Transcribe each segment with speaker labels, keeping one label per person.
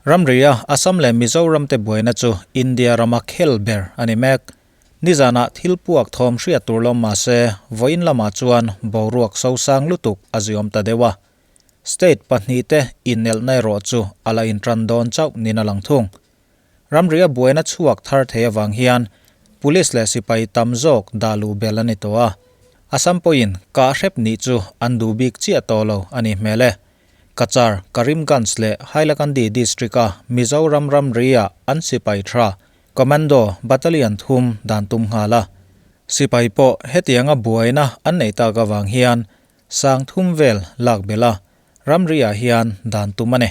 Speaker 1: Ramria Assam leh Mizoram te buaina chu India rama khel ber a ni mek. Nizanah thil puak thawm hriat tur lawm mah se, vawiin lamah chuan boruak sosang lutuk a ziawm ta deuh a. State pahnihte inelhna erawh chu a la intan dawn chauh niin a lang thung. Ramria buaina chhuak thar thei avang hian Police leh sipai tam zawk dah luh bel a ni tawh a. Assam pawhin kah hrep nih chu an duh bik chiah tawh lo a nih hmel e. Cachar, Karimganj leh Hailakandi District-a Mizoram ramri-ah an sipai tha Commando Battalion thum dan tum nghal a. Sipai pawh hetianga buaina an neih tak avang hian sang thum vel lak belh a, ramri-ah hian dan tum a ni.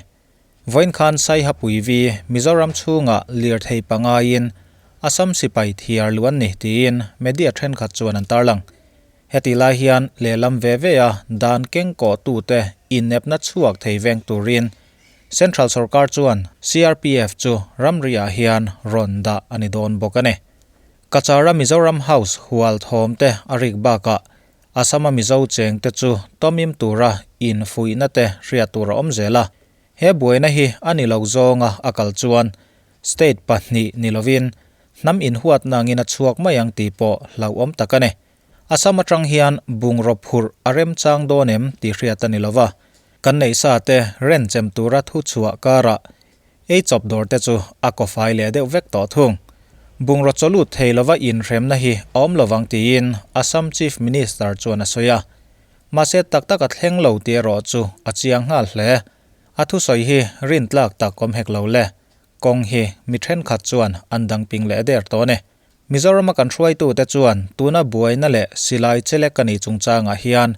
Speaker 1: Vawiin khan Saihapuivi Mizoram chhungah lirthei pangaiin Assam sipai thiar luh an ni tiin media thenkhat chuan an tarlang. Heti lai hian lehlam ve ve a dan keng kawh tute inepna chhuak thei veng turin Central sorkar chuan CRPF chu ramri ah hian rawn dah a ni dawn bawk a ni. Kachara Mizoram House hual thawm te a rik bakah Assam a Mizo cheng te chu tawmim tura infuihna te hriat tur a awm zel a. He buaina hi a ni lo zawnga a kal chuan state pahnih ni lovin hnam inhuatna angin a chhuak mai ang tih pawh hlauhawm tak a ni. Assam atang hian bungraw phurh a remchang dawn em tih hriat a ni lo va, kan neih sa te renchem tura thu chhuah karah ei chawp dawr te chu a kawfai leh deuh vek tawh thung. Bungraw chawlut thei lova inhremna hi a awm lovang tiin Assam Chief Minister chuan a sawi a. Mahse tak tak a thleng lo tih erawh chu a chiang nghal hle. A thusawi hi rintlak tak awm hek lo le. Kawng hi mi thenkhat chuan an dang ping leh der tawh a ni. Mizorama kan hruaitute chuan tuna buaina leh silai chelek a nih chungchangah hian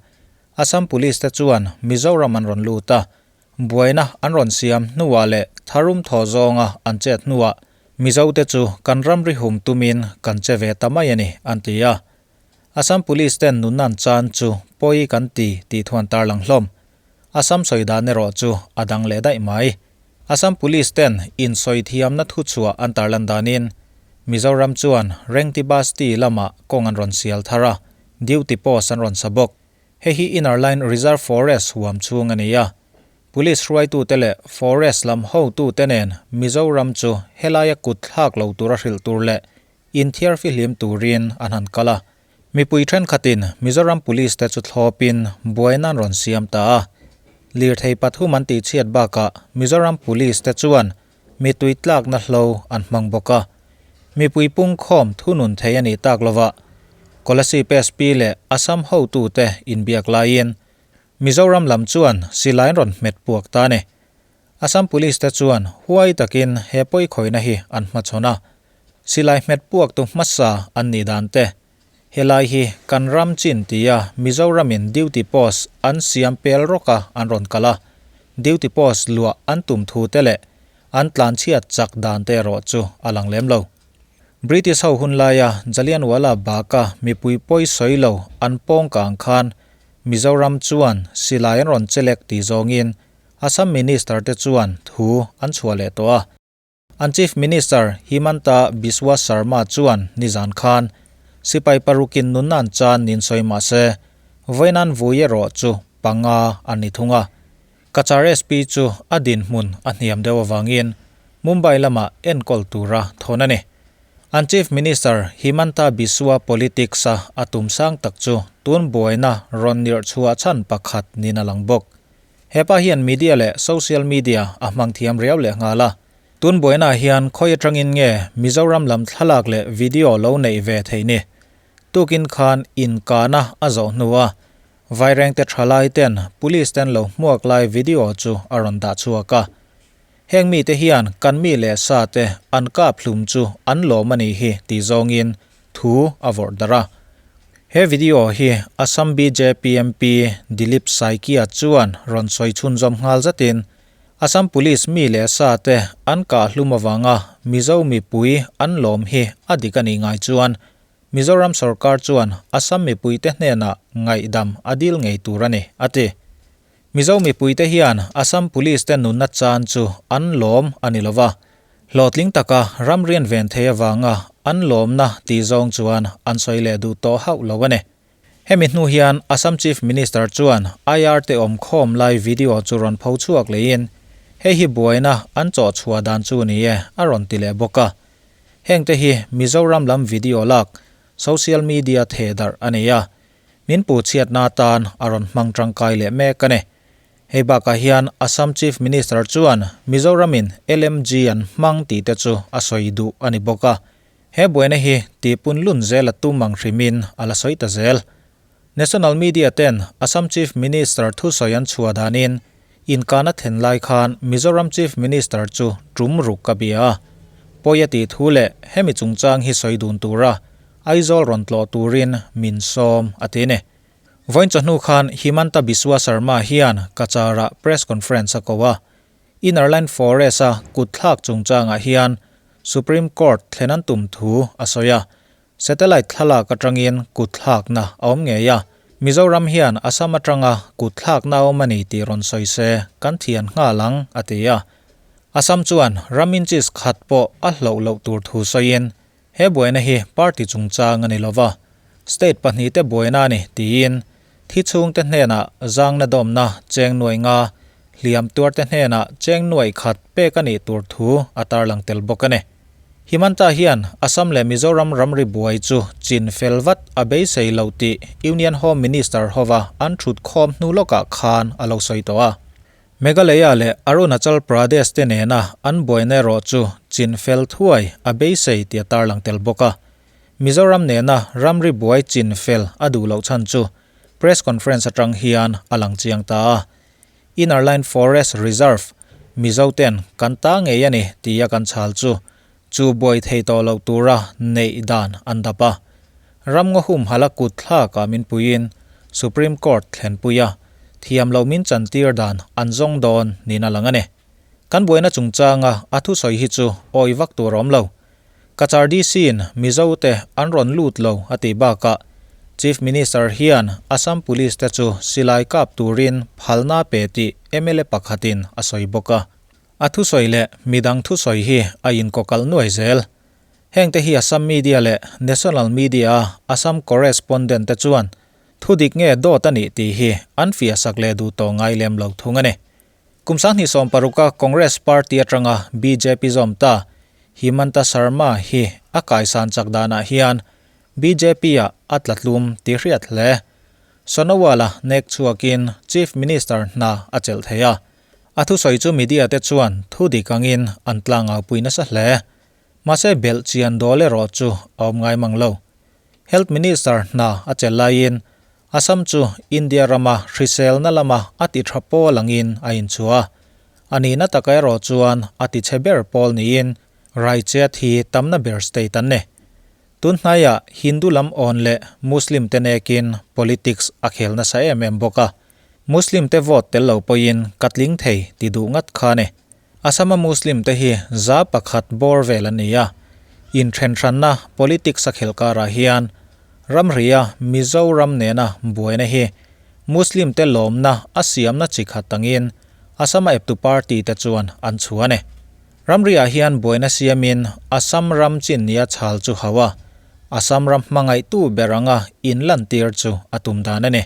Speaker 1: Assam Police te chuan Mizoram an rawn lut a, buaina an rawn siam hnuah leh tharum thaw zawnga an chet hnuah Mizote chu kan ramri hum tumin kan che ve ta mai a ni, an ti a. Assam Police ten nunna an chan chu pawi kan ti tih thu an tarlang hlawm. Assam sawi dan erawh chu a dang leh daih mai. Assam Police ten insawi thiamna thuchhuah an tarlan danin Mizoram chuan Rengti Basti lamah kawng an rawn sial thar a, duty post an rawn sa bawk. Hei hi Inner Line Reserve Forest huam chhung a ni a. Police hruaitute leh forest lam hotute nen Mizoram chu helaia kut thlak lo tura hrilh tur leh inthiar fihlim turin an han kal a. Mipui thenkhatin Mizoram Police te chu thlawpin buaina an rawn siam ta a. Lirthei pathum an tihchhiat bakah Mizoram Police te chuan mitui tlakna hlo an hmang bawk a. Mipui pungkhawm thunun thei a nih tak lovah Kolasib SP leh Assam hotute inbiak laiin Mizoram lam chuan silai an rawn hmet puak ta a ni. Assam Police te chuan huai takin he pawikhawihna hi an hmachhawn a. Silai hmet puaktu hmasa an nih dan te, helai hi kan ram chin tia Mizoramin duty post an siam pel rawk a an rawn kal a, duty post luah an tum thu te leh an tlanchhiat chak dan te erawh chu a lang lem lo. British ho hun laia Jallianwala Bagh-a mipui pawi sawi lo an pawng kang khan Mizoram chuan silai an rawn chelek tih zawngin Assam Minister te chuan thu an chhuah leh tawh a. An Chief Minister Himanta Biswa Sarma chuan nizan khan sipai parukin nunna an chan niin sawi mah se, vawiin vui erawh chu panga an ni thung a. Cachar SP chu a dinhmun a hniam deuh avangin Mumbai lamah enkawl tura thawn a ni. An Chief Minister Himanta Biswa politics-a a tum sang tak chu tun buaina rawn nirh chhuah chhan pakhat niin a lang bawk. Hepa hian media leh social media a hmang thiam riau leh nghal a. Tun buainaah hian khawi atangin nge Mizoram lam thlalak leh video lo neih ve theih ni? Tukin khan inkahna a zawh hnu a, Vairengte thalai ten police ten lo hmuak lai video chu a rawn dah chhuak a. Heng mite hian kan mi leh sa te an kap hlum chu an lawm a nih hi tih zawngin thu a vawrh darh a. He video hi Assam bjp MP Dilip Saikia chuan rawn sawi chhunzawm nghal zatin Assam Police mi leh sa te an kah hlum avanga Mizo mipui an lawm hi a dik a nih ngai chuan Mizoram sorkar chuan Assam mipuite hnenah ngaihdam a dil ngei tur a ni, a ti. Mizo mipuite hian Assam Police te nunna chan chu an lawm a ni lova, hlawhtling taka ramrian ven thei avanga an lawmna tih zawng chuan an sawi leh duh tawh hauh lo a ni. Hemi hnu hian Assam Chief Minister chuan IR te awm khawm lai video chu rawn pho chhuak leiin, Hei hi buaina an chawh chhuah dan chu ni e, a rawn ti leh bawk a. Hengte hi Mizoram lam video lak social media theh darh a ni a, min puh chhiatna atan a rawn hmang tangkai leh mek a ni. Hei bakah hian Assam Chief Minister chuan Mizoramin LMG an hmang tih te chu a sawi duh a ni bawk a. He buaina hi tihpun lun zel a tum ang hrimin a la sawi ta zel. National Media ten Assam Chief Minister thusawi an chhuah danin inkana thlen lai khan Mizoram Chief Minister chu tum ruk a bia a. Pawi a tih thu leh hemi chungchang hi sawi dun tura Aizawl rawn tlawh turin min sawm a ti a ni. Vawiin chawhnu khan Himanta Biswa Sarma hian Kachar-ah press conference a ko a. Inner Line Forest-a kutthlak chungchangah hian Supreme Court thlen an tum thu a sawi a. Satellite thlalak atangin kutthlakna a awm ngei a. Mizoram hian Assam atanga kutthlakna a awm a ni tih rawn sawi se kan thian nghal ang, a ti a. Assam chuan ram inches khat pawh a hloh loh tur thu sawiin He buaina hi party chungchang a ni lova, state pahnihte buaina a ni tiin thi chhungte hnenah zangna dawmna cheng nuai nga, hliam tuarte hnenah cheng nuai khat pek a nih tur thu a tarlang tel bawk a ni. Himanta hian Assam leh Mizoram ramri buai chu chin fel vat a beisei lo tih Union Home Minister hova an thut khawm hnu lawkah khan a lo sawi tawh a. Meghalaya leh Arunachal Pradesh te nena an buaina erawh chu chin fel thuai a beisei tih a tarlang tel bawk a. Mizoram nena ramri buai chin fel a duh loh chhan chu press conference atang hian a lang chiang ta a. Inner Line Forest Reserve, Mizo ten kan ta ngei a ni tia kan chhal chu chu buai thei tawh loh tura neih dan an dap a. Ramngaw humhalh a kut thlakah min puiin Supreme Court thlenpui a, thiam lo min chantir dan an zawng dawn niin a lang a ni. Kan buaina chungchanga a thusawi hi chu awi vak tur a awm lo. Cachar DC-in Mizote an rawn lut lo a tih bakah Chief Minister hian Assam Police te chu silai kap turin phalna pe tih mla pakhatin a sawi bawk a. A thusawi leh midang thusawi hi a inkawkalh nuai zel. Hengte hi Assam Media leh National Media-a Assam Correspondent te chuan thu dik nge dawt a nih tih hi an fiahsak leh duh tawh ngai lem lo thung a ni. Kum 2016 a Congress Party atanga bjp zawm ta Himanta Sarma hi a kaisan chak danah hian BJP-ah a tla tlum tih hriat hle. Sonowal-a nek chhuakin Chief Minister hna a chelh thei a. A thusawi chu media te chuan thu dik angin an tlangau pui nasa hle. Mahse belh chian dawl erawh chu a awm ngai mang lo. Health Minister hna a chelh laiin Assam chu India rama hriselna lama a ti tha pawl angin a inchhuah a. A nihna taka erawh chuan a ti chhe ber pawl niin Raichhet hi tamna ber state an ni. Tun hnaiah Hindu lam awn leh Muslim te nekin politics a khel nasa em em bawk a. Muslim te vote tel lo pawhin ka tling thei ti duh ngat kha a ni. Assam-a Muslim te hi 100% bawr vel an ni a, inthenhranna politics a khelh karah hian ramria Mizoram nena buaina hi Muslim te lawmna a siamna chi khat tangin Assam-a eptu party te chuan an chhuah a ni. Ramriah hian buaina siamin Assam ram chin nia chhal chu hau a, Assam ram hmangaihtu ber anga inlantir chu a tum dan a ni.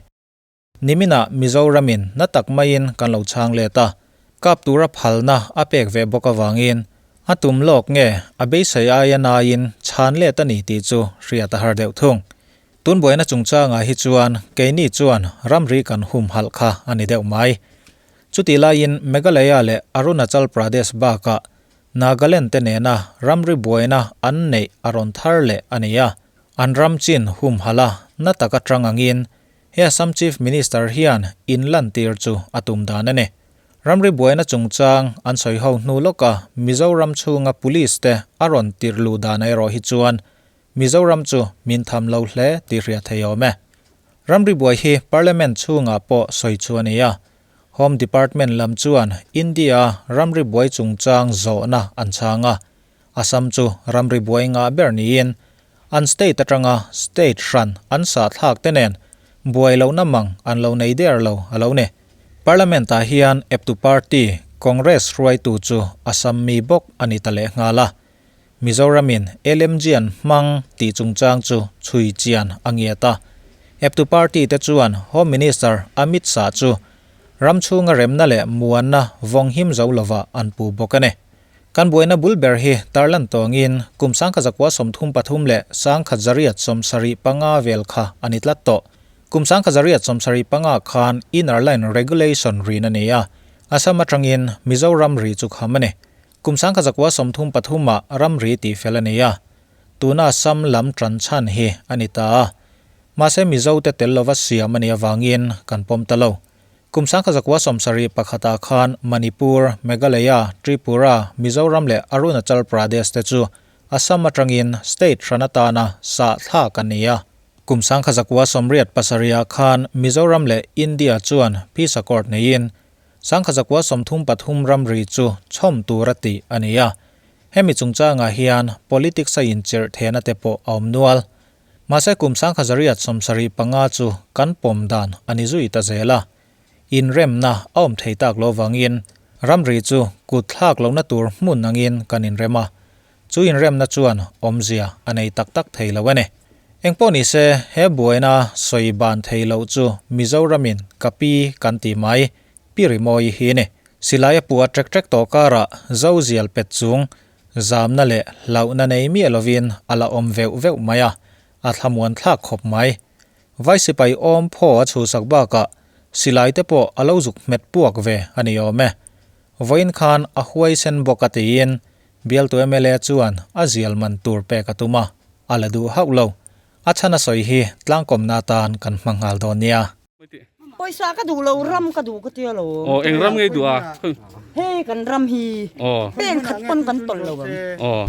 Speaker 1: Niminah Mizoramin na tak maiin kan lo chhang let a, kap tura phalna a pek ve bawk avangin a tum lawk nge a beisei aia naiin chhan let a ni tih chu hriat a har deuh thung. Tun buaina chungchangah hi chuan keini chuan ramri kan humhalh kha a ni deuh mai. Chutih laiin Meghalaya leh Arunachal Pradesh bakah Nagaland te nena ramri buaina an neih a rawn thar leh a ni a, an ram chin humhalh a na tak atang angin He Assam Chief Minister hian in lantir chu a tum dan a ni. Ramri buaina chungchang an sawi ho hnu lawka Mizoram chhunga Police te a rawn tirh luh dan erawh hi chuan Mizoram chu min tham lo hle tih hriat thei awm e. Ramri buai hi Parliament chhungah pawh sawi chu a ni a. Home Department lam chuan India ramri buai chungchang zawhna an chhang a. Assam chu ramri buai ngah ber niin An state atanga state hran an sah thlak te nen buai lohna mang an lo nei der lo a lo ni. Parliament ah hian eptu party Congress hruaitu chu Assam mi bawk a ni ta leh nghal a. Mizoram in LMG an hmang tih chungchang chu chhui chian a ngiat a. Eptu party te chuan Home Minister Amit Shah chu. Ram chhunga remna leh muanna vawng him zo lova an pu bawk a ni. Kan buaina bul ber hi tarlan tawngin kum 1933 leh 1875 vel kha a ni tlat tawh. Kum 1875 khan Inner Line Regulation rin a ni a, Assam atangin Mizoram ri chu kham a ni. Kum 1933 ah ramri tihfel a ni a, tuna Assam lam tan chhan hi a ni ta a. Mahse Mizote tel lova siam a nih avangin kan pawm ta lo. Kum 1971 ah khan Manipur, Meghalaya, Tripura, Mizoram leh Arunachal Pradesh te chu Assam atangin state hran atana sah thlak a ni a. Kum 1987 ah khan Mizoram leh India chuan peace accord neiin 1933 ramri chu chhawm tur a tih a ni a. Hemi chungchangah hian politics a inchirh thehna te pawh a awm nual. Mahse kum 1975 chu kan pawm dan a ni zui ta zel a, inremna a awm thei tak lo vangin ramri chu kut thlak lohna tur hmun angin kan inrem a, chu inremna chuan awmzia a nei tak tak thei lo a ni. Engpawh ni se he buaina sawi ban thei loh chu Mizoramin ka pi kan ti mai, Pi Rimawi hi ni. Silai a puah trek trek tawh karah Zozial pet chung Zamna leh hlauhna nei miah lovin a la awm veuh veuh mai a, a thlamuan thlak khawp mai. Vai sipai awm phaw a chhuhsak bakah silai te pawh a lo zuk hmet puak ve a ni awm e. Vawiin khan a huaisen bawk a tiin bialtu mla chuan a zial man tur pek a tum a, a la duh hauh lo. A chhan a sawi hi tlangkawmna atan kan hma nghal dawn nia.
Speaker 2: Pawisa ka duh lo ram ka duh ka tia lo.
Speaker 3: Aw eng ram ngei duh a?
Speaker 2: Hei kan ram hi.
Speaker 3: Aw.
Speaker 2: Pen khat pawn kan tawlh lo ang.
Speaker 3: Aw.